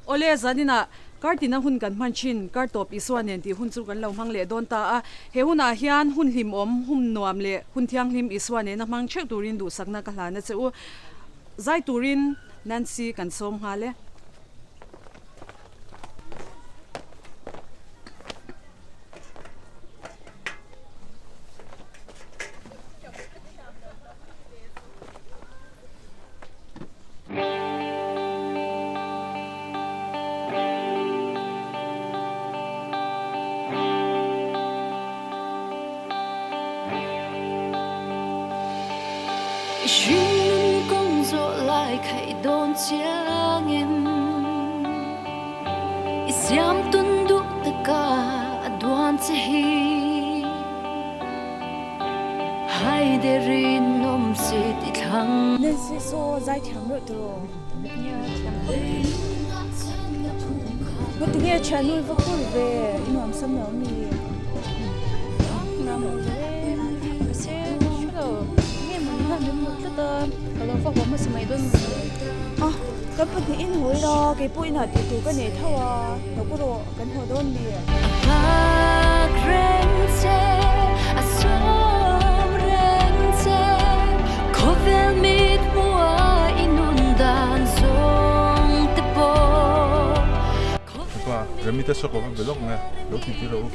Awle, zaninah Kartina hun kan hman thin, Kartawp Isua nen tih hun chu kan lo hmang leh dawn ta a. He hunah hian hun hlimawm, hum nuam leh hun thianghlim Isua nena hmang theuh turin duhsakna ka hlan a che u. Zai turin Nancy kan sawm nghal e. Nancy saw zaithiam reuh tawh Nia thiam khawp mai. Ngati nge thiannu i va kur ve i nuam sam lo ami? Nuam lo ve mahse ka hre lo nge mawni khan min hmuh tlat a ka lo va haw hmasa mai dawn maw ni. A kan pahnih in haw ila keipawh inah tih tur ka nei tho a lo ka rawh kan haw dawn mi? Pa, Remi te saw ka va be lawk nge, lo ti tir rawh u.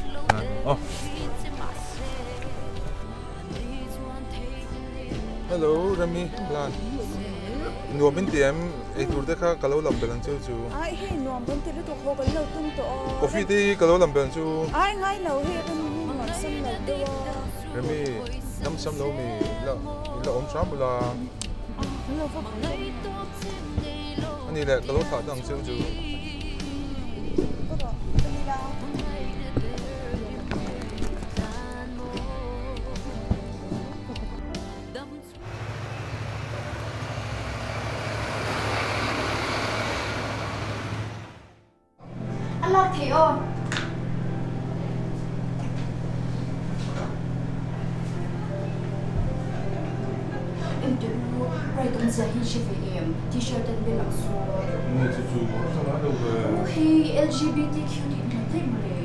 Aw. Hello Remi, Lan. Nuam in ti em? Eitur te kha ka lo lam belh ang cheu chu. Ai hei nuam kan ti lutuk haw kan lo tum tawh a. Coffee te hi ka lo lam belh ang chu. Ai ngai lo hei Remi hi nuam sam lo deuh a. Remi, dam sam lo mi la i la awm hram ula. Kan lo va haw leh. Ani leh ka lo thlah ta ang cheu chu. Ka rawh ka ni la. A lak theih aw. Engtin u right awm zia hi hre ve em? T-shirt an bel ang saw. Nge chu chu a tha ngai lo ve. U hei LGBTQ tih hmel daih mawle.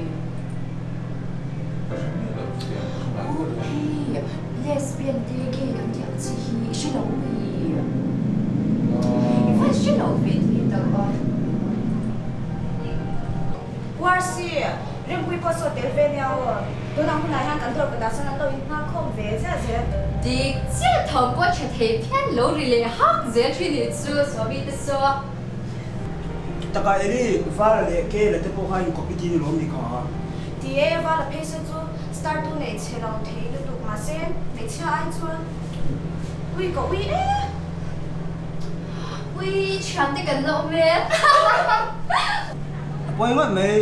Ka hre miah lo chutiang ka hre ngai U lo. hei lesbian te gay kan tih ang chi hi i hre lo mi? I van hre lo ve thei tak a. Warsi, Rinpuii pawh saw tel ve nia aw. Tunah hunah hian kan dawr kawtah chuan an lo inhma khawm ve ziah zel. Dik chiah thawm pawh tha thei phian lo ri leh hak zel thin nih chu Swami te saw. Taka Eli, Vala leh Kela te pawh kha inkawp i ti ni lawm ni kha? Ti e, Vala phei se chu star tu nei chhe lo thei lutuk mahse hmeichhia ai chuan ui ka ui e. Ui thiante kan la awm e. A pawi ngawt mai,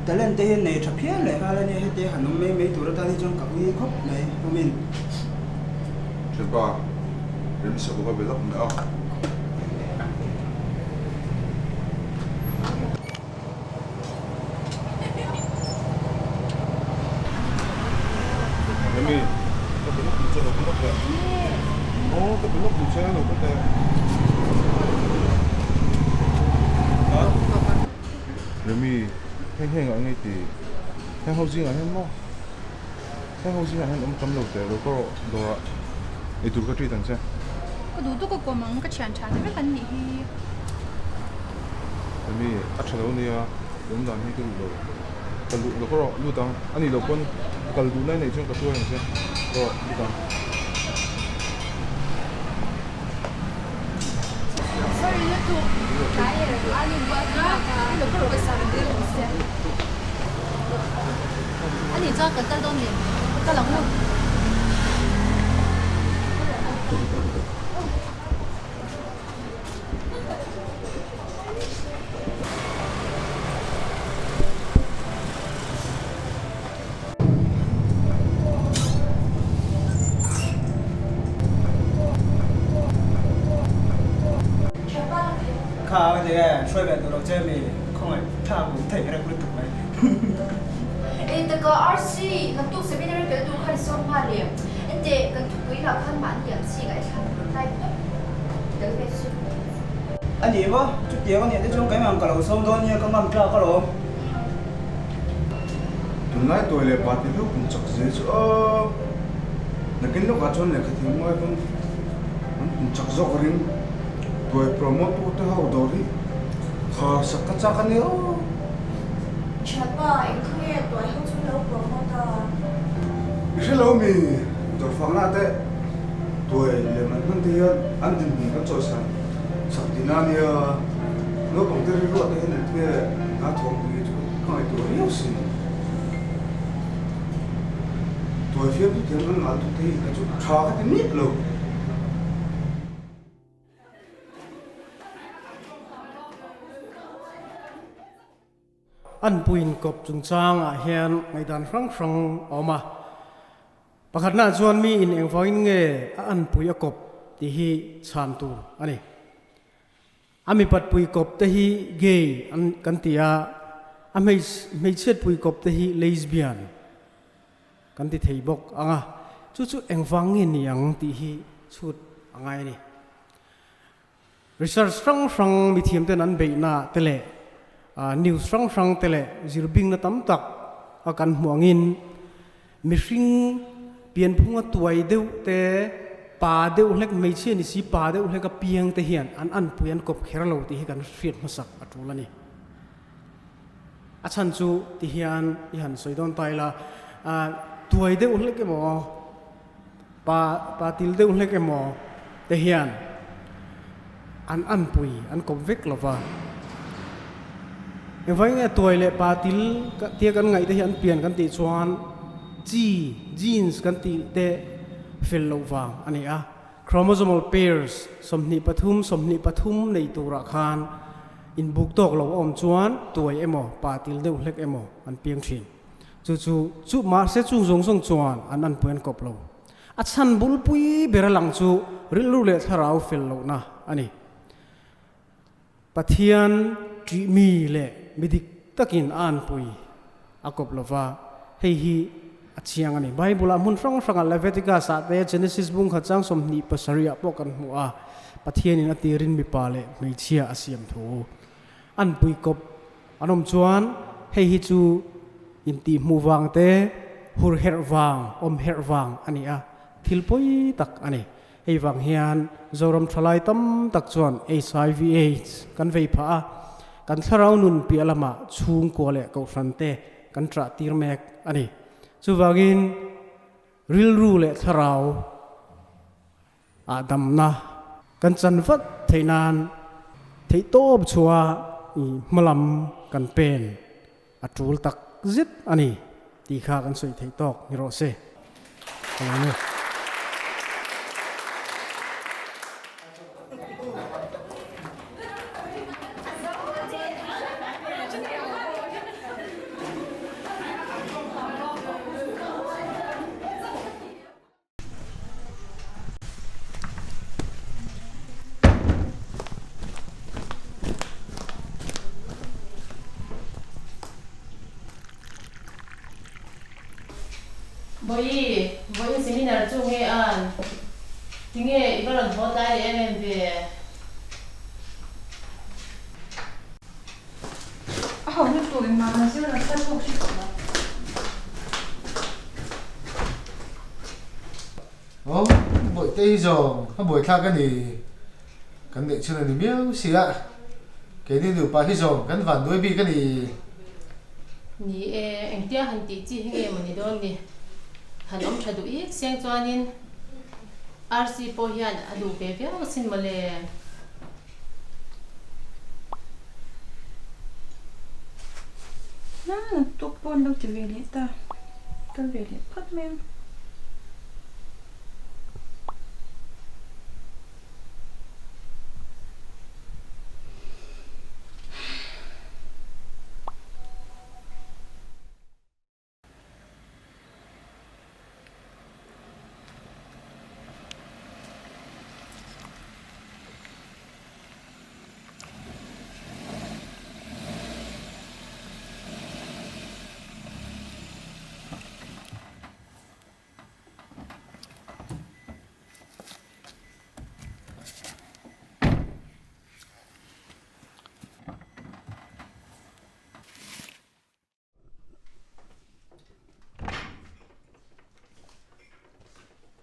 talent te hi nei tha phian leh nghal a nia, heti han awm mai mai tur atan hi chuan ka ui khawp mai, awmin. Thianpa, remsa ka va be lawk mai a. Remi, ka be lawk duh che lo ka lawk leh. Aw, ka be lawk duh che lo ka teh. Remi, heng heng ah ngei ti. Heng ho zingah hian maw? Heng ho zingah hian awm tam lo teh lo ka rawh dawrah eitur ka treat ang che. Ka duh tuk a kawm ang, ka thian tha te vek an nih hi. Remi, a tha lo nia, i awm dan hi ka duh lo. Ka luh lo ka rawh lut ang, a nih loh pawn kal duhna i neih chuan ka hruai ang che, ka rawh lut ang. Sorry lutuk, tlai e a ni buai thlak a, lo ka rawh pawisa ka dil ang che. A nih chuan kan kal dawn nen, ka kal ang u. Kha ka ti e, hruai ve duh lo che mi khawngaih thlak um theih reuh lutuk mai. Eng taka RC, naktuk seminary tel tur khan i sawm nghal em? Enteh, kan thupui lah khan mahni ang chi ngaihthla tur type tawp tel ve chu. A ni maw? Chutiang a nih te chuan keimah ang ka lo sawm dawn nia, ka ngam tlak alawm. Tunlai tuai leh pa ti hluk kum chak zel chu aw. Nakin lawkah chuan lehkha thiam ngai pawn an kum chak zawk a ring. Tuai promote tu te ho dawr hi khar sak ka chak a nia aw. Thianpa, engkhaw nge tuai ho chu lo promote a? I hre lo mi, dawr fakna te tuai lem an hman te hian an dinhmun kan chawisan sak tihna a nia. Naupang te rilruah te hian engtinge hna thawm tih chu ka ngaihtuah riau si. Tuai fiamtu thiam kan ngah tute hi kei chu tha ka ti miah lo. An puiin kawp chungchangah hian ngaihdan hrang hrang a awm a. Pakhatnaah chuan mi in engvangin nge a anpui a kawp tih hi chhan tur a ni. A mipat pui kawp te hi gay an kan ti a, a hmeichhiat pui kawp te hi lesbian kan ti thei bawk ang a. Chu chu engvang nge ni ang tih hi chhut a ngai a ni. Research hrang hrang mithiam ten an beihna te leh news hrang hrang te leh zirbingna tam tak a kan hmuh angin mihring pianphunga tuai deuh te pa deuh hlek hmeichhia ni si pa deuh hlek a piang te hian an anpui an kawp kher lo tih hi kan hriat hmasak a tul a ni. A chhan chu ti hian i han sawi dawn ta ila tuai deuh hlek emaw Pa pa til deuh hlek emaw te hian an anpui an kawp vek lo va. Engvangin nge tuai leh pa til tia kan ngaih te hi an pian kan tih chuan chi, genes, kan tih te fel loh vang a ni a. Chromosomal pairs 23, 23 nei turah khan inbuk tawk lo a awm chuan tuai emaw pa til deuh hlek emaw an piang thin. Chu chu chu mahse chung zawng zawng chuan an anpui an kawp lo. A chhan bulpui ber a lang chu rilru leh thlarau fel lohna a ni. Pathian ṭihmi leh mi dik takin a anpui a kawp lo va, hei hi a chiang a ni. Bible-ah hmun hrang hrangah Leviticus-ah te, Genesis bung khat chang 27 ah pawh kan hmu a, Pathianin a tirin mipa leh hmeichhia a siam thu. Anpui kawp An awm chuan hei hi chu intihhmuh vang te, hur herh vang, awm herh vang a ni a, thil pawi tak a ni. Hei vang hian Zoram thalai tam tak chuan HIV AIDS kan vei phah a, kan thlarau nun piah lamah chhungkua leh kohhran te kan ṭah tir mek a ni. Chuvangin rilru leh thlarau Ah damna kan chan vat theih nan theihtawp chhuah i hmalam kan pen a tul tak zet a ni tih kha kan sawi theih tawk ni rawh se. Ka lo ni. Bawihi, vawiin seminar chu nge an? Tinge i va rawn haw tlai leh em em ve? A ho lutuk engmah han zir nasa tawk hre tawh lo. Aw, bawihte hi zawng a buaithlak a ni. Kan neih chhun a ni miau si a, keini nupa hi zawng kan van duai bik a ni. Ni e, engtia han tih chi hi nge maw ni dawn ni? Han awm tha duh ik siang chuanin RC pawh hian a duh ve viau asin mawle. Na naktuk pawh an lo ti ve leh ta, kal ve leh phawt mai ang.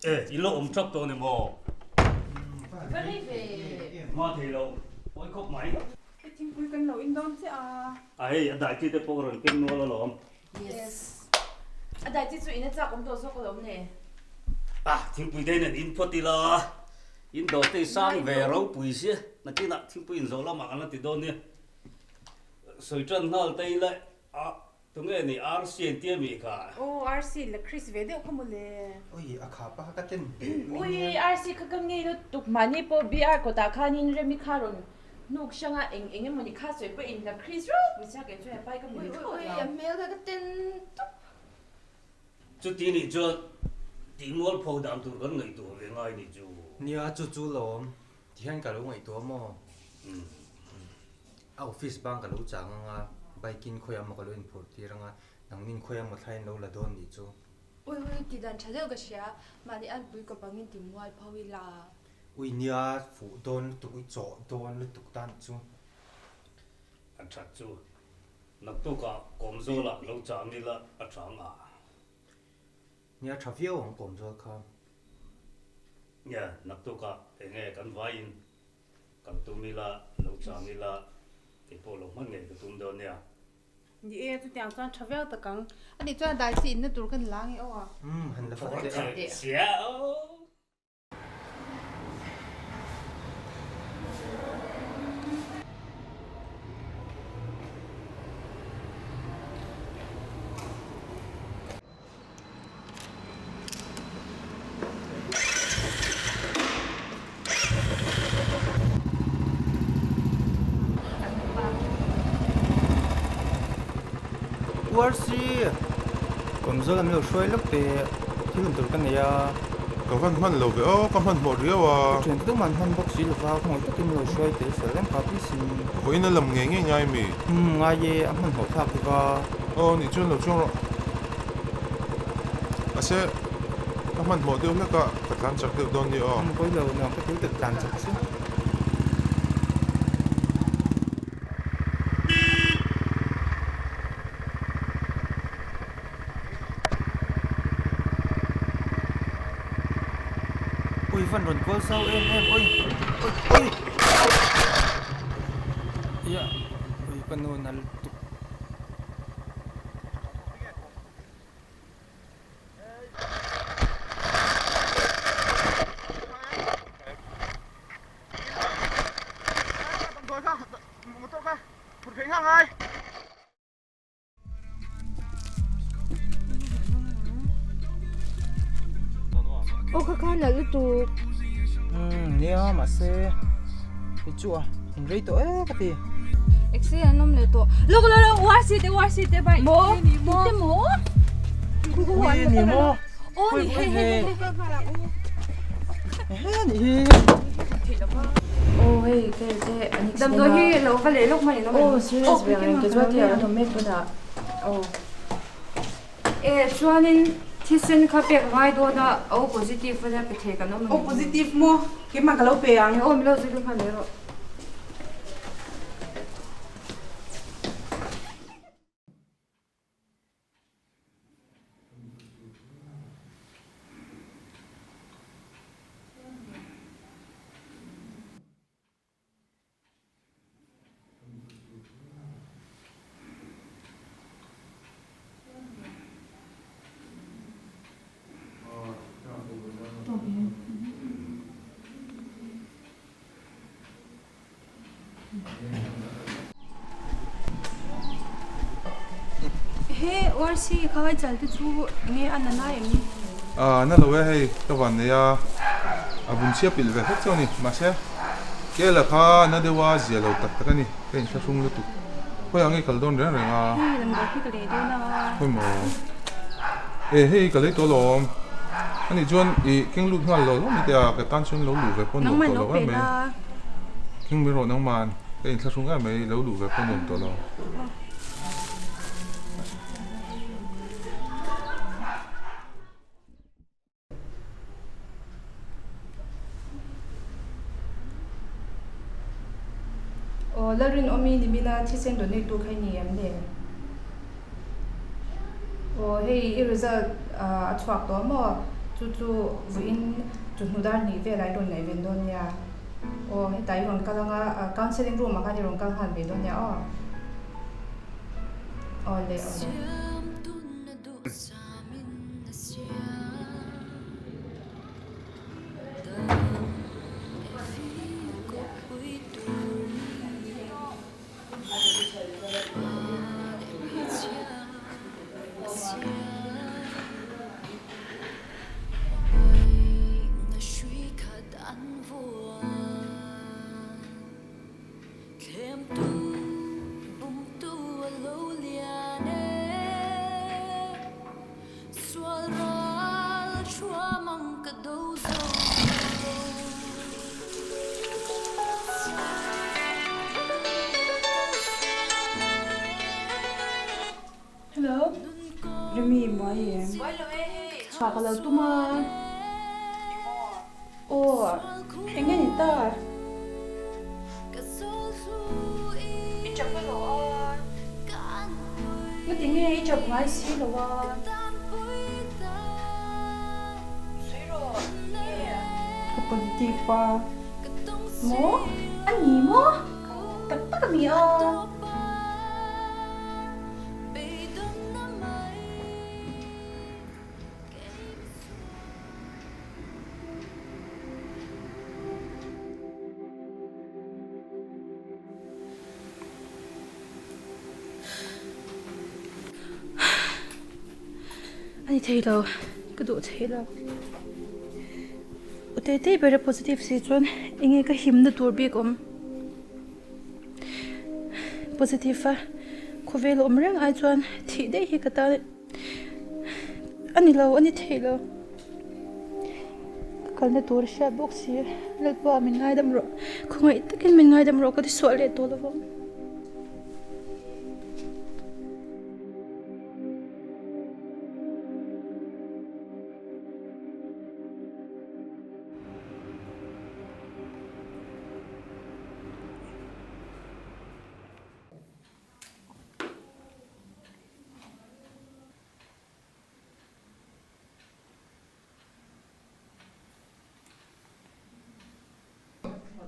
E, i lo awm tap tawh ni maw? Ka rei ve. Hma thei lo, pawi khawp mai. He thingpui kan lo in dawn chiah a. A hei, a dai chi te pawh ka rawn keng nual alawm. Yes. A dai chi chu in a chak awm tawh zawk alawm le. Ah, thingpui te hian in phawt ila, in dawr te i sang ve ropui sia, nakinah thingpui in zawh lamah kan la ti dawn nia. Sawi tan nghal te ila, ah, Tunge ni RC an tia mi kha? Aw RC la Chris ve deuh kha mawle. Ui a kha pa kha ka ten teh mai Ui RC kha ka ngei lutuk mahni pawh BR kawtah khanin Remi kha rawn hnuk hrang a eng eng emawni kha sawi pawh in la Chris rawk mai sia kei chuan pai ka hmu Ui ui a hmel kha ka ten tawp. Chuti nih chuan tih mualpho dan tur kan ngaihtuah ve ngai nih chu. Nia chu chu lawm tihian ka lo ngaihtuah maw? A office bang ka lo chang anga, bike in khawi amaw ka lo inphurh tir anga, nangnin khawi amaw thlai in lo la dawn nih chu. Ui ui, ti dan tha deuh ka hria, mahni anpui kawp angin ti mual pho ila. Ui nia, fuh dawn lutuk, ui chawh dawn lutuk tan chu. A that chu, naktukah kawmzawlah lo chang ila a tha ang a. Nia tha viau ang kawmzawl kha. Nia, naktukah enge kan vaiin Kal tum ila, lo chang ila, kei pawh lo hman ngei ka tum dawn nia. Ni e, chutiang chuan tha viau tak ang. A nih chuan dai chi inna tur ka ni la ange aw a. Umm, han la fat teh a. Sia aw. URC kawmzawl an lo hruai lawk teh thil awm tur ka nei a. Ka van hman lo ve aw, ka hmanhmawh riau a. Ka thiante deuh man hman bawk si lova, ka ngawih takin lo hruai teh fel em kha please in. Vawiin a lam ngei ngei ngai mi? Umm ngai e, a hmanhmawh thlak bawk a. Aw nih chuan lo chuang rawh. Mahse, ka hmanhmawh deuh hlek a, ka tlan chak deuh dawn ni aw. Umm pawi lo, nuam ka til tak tlan chak chu. Ui van rawn kual zau em em ui ui ui ia ui ka nu nal tuk. Aw kha kha nalh lutuk. Umm nia mahse hei chu a in rei tawh e ka ti. Exer an awm leh tawh. Lawk lawk lawk URC te URC te bike. Maw? Ni maw? Te maw? Ui ni maw? Aw ni hei hei hei. Ehe ni hi. Aw hei ka te an accident a. Damdawi hi lo va leh lawk hman in awm em? Aw serious ve ang casualty ah an awm mek tunah. Aw. E chuanin thisen kha pek ngai dawn a O positive a nia pe thei kan awm ang. O positive maw? Keimah ka lo pe ang. Aw milo zir hman leh rawh. He ORC kha chal te chu enge a na na em? A na lo e hei ka van nei a, a vun chhia pilh ve hlek chu a ni. Mahse Kela kha a na deuh a zia lo tak tak a ni, ka inthlahrung lutuk. Khawi ah nge kal dawn reng reng a? Hei damdawi hi ka lei dawn a. Khawi maw? E hei ka lei tawh alawm. Ani chuan i keng lut nghal lo lo mai teh a, ka tan chuan lo luh ve pawh nuam tawh lo em mai. Keng mai rawh nangman, ka inthlahrung em mai, lo luh ve pawh nuam tawh lo. Aw Lalrinawmi nimina thisen donate tu kha i ni em le? Aw hei i result a chhuak tawh maw? Chu chu vawiin chawhnu dar hnih velah i rawn ngaihven dawn nia. Aw, hetah i rawn kal anga counselling room ah khan i rawn kal nghal mai dawn nia aw. Aw le aw le. Hello, Remi buai em? Buai lo e hei. Chhuah ka lo tum a. Aw, eng nge ni ta? I chap a lo a. Ngati nge i chap ngai si lo a? Sawi rawh, nge? Ka positive a. Maw? A ni maw? Tak tak a ni a. A ni thei lo, ka duh thei lo. U Tetei ber a positive si chuan eng nge ka himna tur bik awm? Positive a khawvel awm reng ai chuan thih daih hi ka tan A ni lo, a ni thei lo. Ka kalna tur a hriat bawk si. Lalpa min ngaidam rawh. Khawngaih takin min ngaidam rawh ka ti suah leh tawh lovang.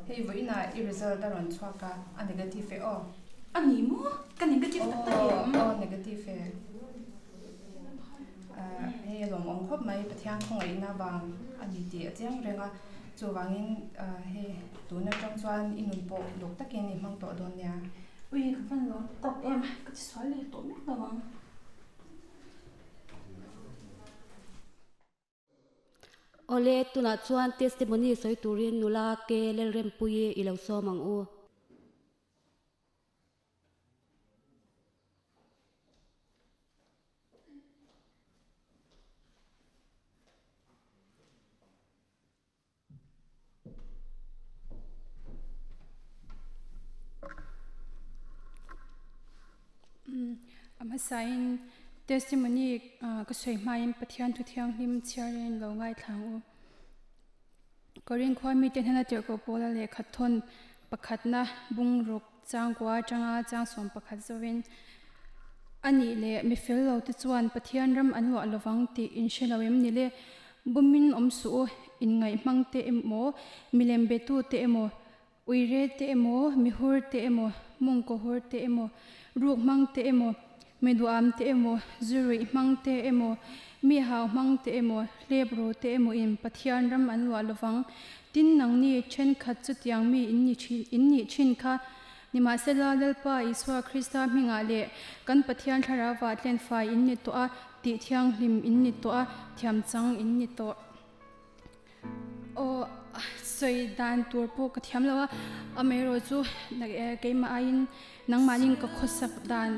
Hei vawiinah i result a rawn chhuak a, a negative e aw. A ni maw? Ka negative tak tak em? Aw, negative e. Hei a lawmawm khawp mai, Pathian khawngaihna vang a ni tih a chiang reng a, chuvangin hei tun atang chuan i nun pawh luk takin i hmang tawh dawn nia. Ui ka van lawm tak em, ka ti sual leh tawh mek lo ang. Awle, tunah chuan testimony sawi turin nula ke Lalrempuii i lo sawm ang u. A hmasain testimony ka sawi hmain Pathian thu thianghlim chhiarin lo ngaithla ang u. Korin khua mite hnena tirhkoh pawla lehkha thawn pakhatna bungruk changkua atanga changsawm pakhat zawin a nih leh mi fel lo te chuan Pathian ram an luah lovang tih in hre lo em ni le? Bumin awm suh u, inngaih hmang te emaw, milem betu te emaw, uire te emaw, mihur te emaw, mawngkaw hur te emaw, ruk hmang te emaw, mi duam te emaw, zuruih hmang te emaw, mi hau hmang te emaw, hlep ru te emaw in Pathian ram an luah lovang. Tin, nangni thenkhat chutiang mi in ni thin in nih thin kha Nimahsela, Lalpa Isua Krista hmingah leh kan Pathian Thlarauva tlenfai in ni tawh a, tih thianghlim in ni tawh a, thiamchang in ni tawh. Aw, sawi dan tur pawh ka thiam lo a, amaherawh chu keimah aiin nangmahnin ka khawsak dan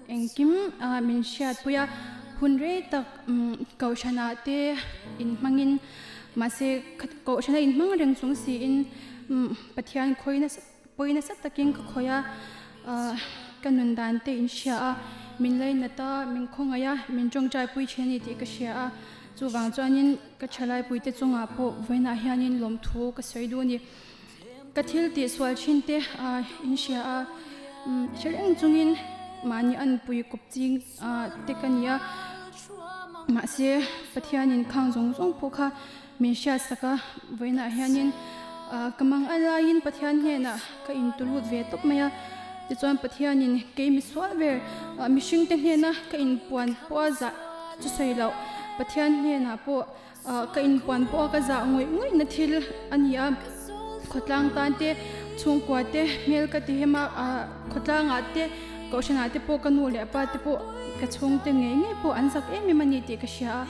engkim min hriatpui a, hun rei tak kohhranah te inhmangin, mahse kohhrana inhmang reng chung siin Pathian khawi nasa Pawi nasa takin ka khawih a, ka nun dan te in hria a, min lainat a, min khawngaih a, min tawngtai pui thin a ni tih ka hria a, chuvang chuanin ka thalaipui te chungah pawh vawiinah hianin lawmthu ka sawi duh a ni. Ka thil tih sual thin te in hria a, hre reng chungin mahni anpui kawp ching te ka ni a. Mahse Pathianin khang zawng zawng pawh kha min hriat sak a, vawiinah hianin ka mang a laiin Pathian hnenah ka intulut ve tawp mai a. Tichuan Pathianin kei mi sual ber mihringte hnena ka inpuan pawh a zah chu sawi loh, Pathian hnenah pawh Ka inpuan pawh a ka zah ngawih ngawih na thil a ni a, khawtlang tan te, chhungkua te hmel ka ti hem a, khawtlangah te, kohhranah te pawh ka nu leh pa te pawh ka chhungte ngei ngei pawh an zak em em a ni tih ka hria a,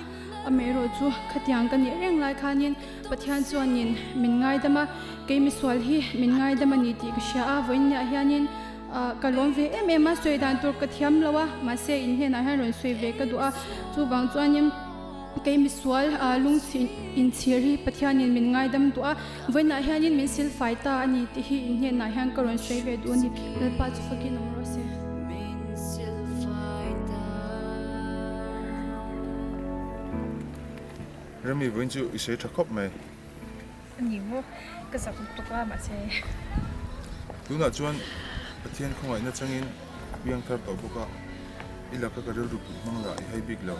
amaherawh chu khatiang ka nih reng lai khanin Pathian chuanin min ngaidam a, kei misual hi min ngaidam a ni tih ka hria a, vawiinniah hianin ka lawm ve em em a, sawi dan tur ka thiam lo a, mahse in hnenah hian rawn sawi ve ka duh a, chuvang chuanin. Kei misual lungchhin inchhir hi Pathianin min ngaidam duh a, vawiinah hianin min silfai ta a ni tih hi in hnenah hian ka rawn sawi ve duh a ni. Lalpa chu fakin awm rawh se. Remi vawiin chu i sawi tha khawp mai. A ni maw? Ka zak lutuk a mahse. Tunah chuan Pathian khawngaihna changin a piang thar tawh bawk a, i laka ka rilru put hmang lah i hai bik lo.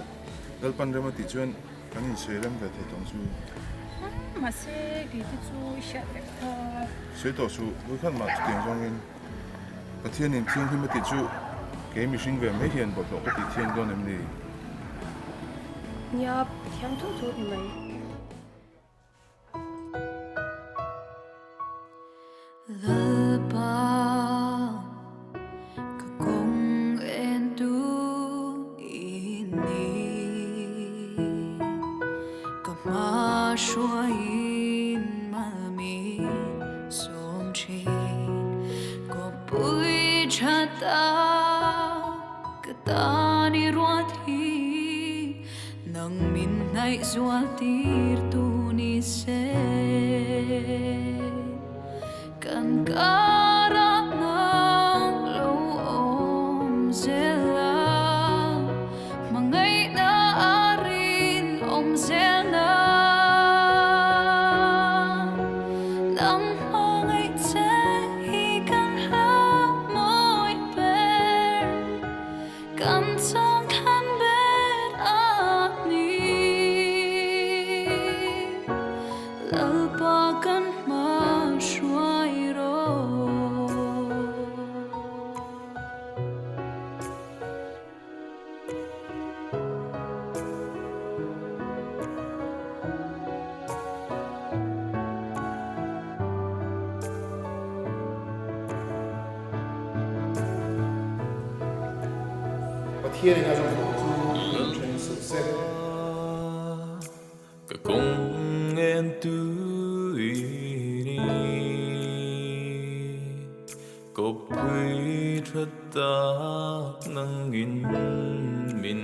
Lalpan rem a tih chuan kan insawi rem ve thei tawng chu. Mahse kei te chu i hriat vek kha. Sawi tawh suh, vawikhat mah chutiang zawngin Pathianin thianghlim a tih chu kei mihring ve mai hian bawlhhlawh ka tih thiang dawn em ni? Nia, Pathian thu chu ni mai. Lalpa ka kawng en tu i ni Ka hma hruaiin mal mi sawm thin Kawppui tha tak ka tan i ruat hi Nang min hnaih zual tir tu ni se Kan karah nang lo awm zel a Hmangaihna a rinawm zel na Nang hmangaih che hi kan hla mawi ber. Kan chang khan ber a ni. Lalpa kan hma hruai rawh. Pathian in a zawng chu min then suh se. Ka kawng en tui ni Kawppui tha tak nangin min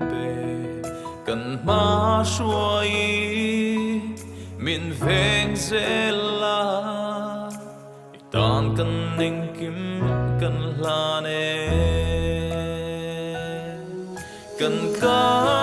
pe Kan hma hruai min veng zel a I tan kan engkim kan hlan e Kan ka.